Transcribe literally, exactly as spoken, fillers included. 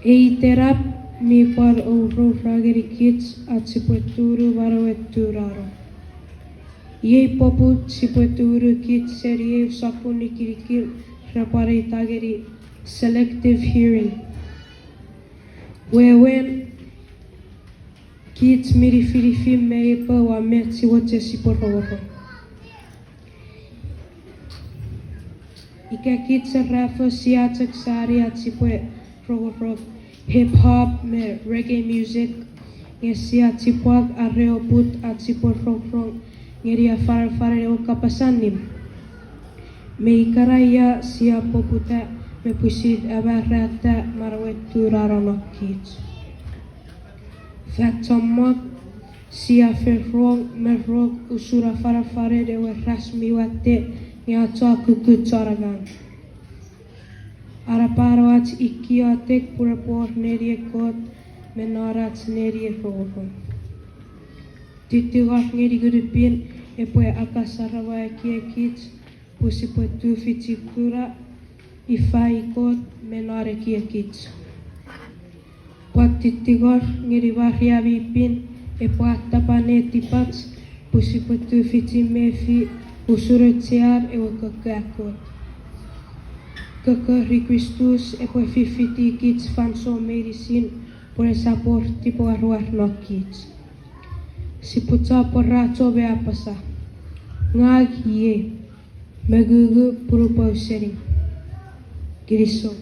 Ei itenap mi pwan ouroura ngeni kich ach sipwe tunu manauen tunano. Iei popun sipwe tunu kich seni eu sokkun nikinikin repwe eita ngeni selective hearing. Wewen, kich mi nifinifin me epwe ua met sia mochen sipwe rongorong. Ika kich serafo sia chok sani ach sipwe rongorong hip hop me reggae music, nge sia chipwang are oput ach sipwe rongorong ngeni afanafanen ewe kapas allim. Me ikenan ia sia poputa me pwisin amarata manauen tunano non kich. Fan chommong sia fen rong me rong usun afanafanen ewe ras mi watte nge a chok kukkun chon angang. Anapano ach ikkiotek pwe epwe wor nenien Kot me non ach nenien rongorong. Titingor ngeni Ngun mi Pin epwe akasarama ekiekich pwe sipwe tufichin kuna ifa i Kot me non ekiekich. Pwan titingor ngeni Maria mi Pin epwe atapa netipach pwe sipwe tufichin mefi usun auchean ewe kokko an Kot. Kokkori Kristus epwe fifitikich fansoun meinisin pwe esap wor tipemwaramwar non kich. Sipwe chok pworacho me apasa, ngang iei, mongungu pun upwe ausening. Kinisou.